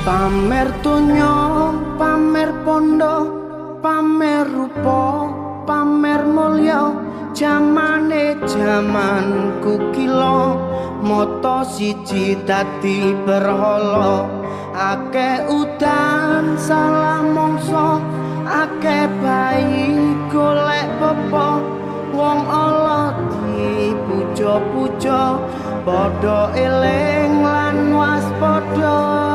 Pamer donya, pamer pondo, pamer rupa, pamer mulya, jamane jaman kukila, mata siji dadi berhala. Akeh udan salah mangsa, akeh bayi golek pepo, wong ala dipuja-puja, padha eling lan waspada.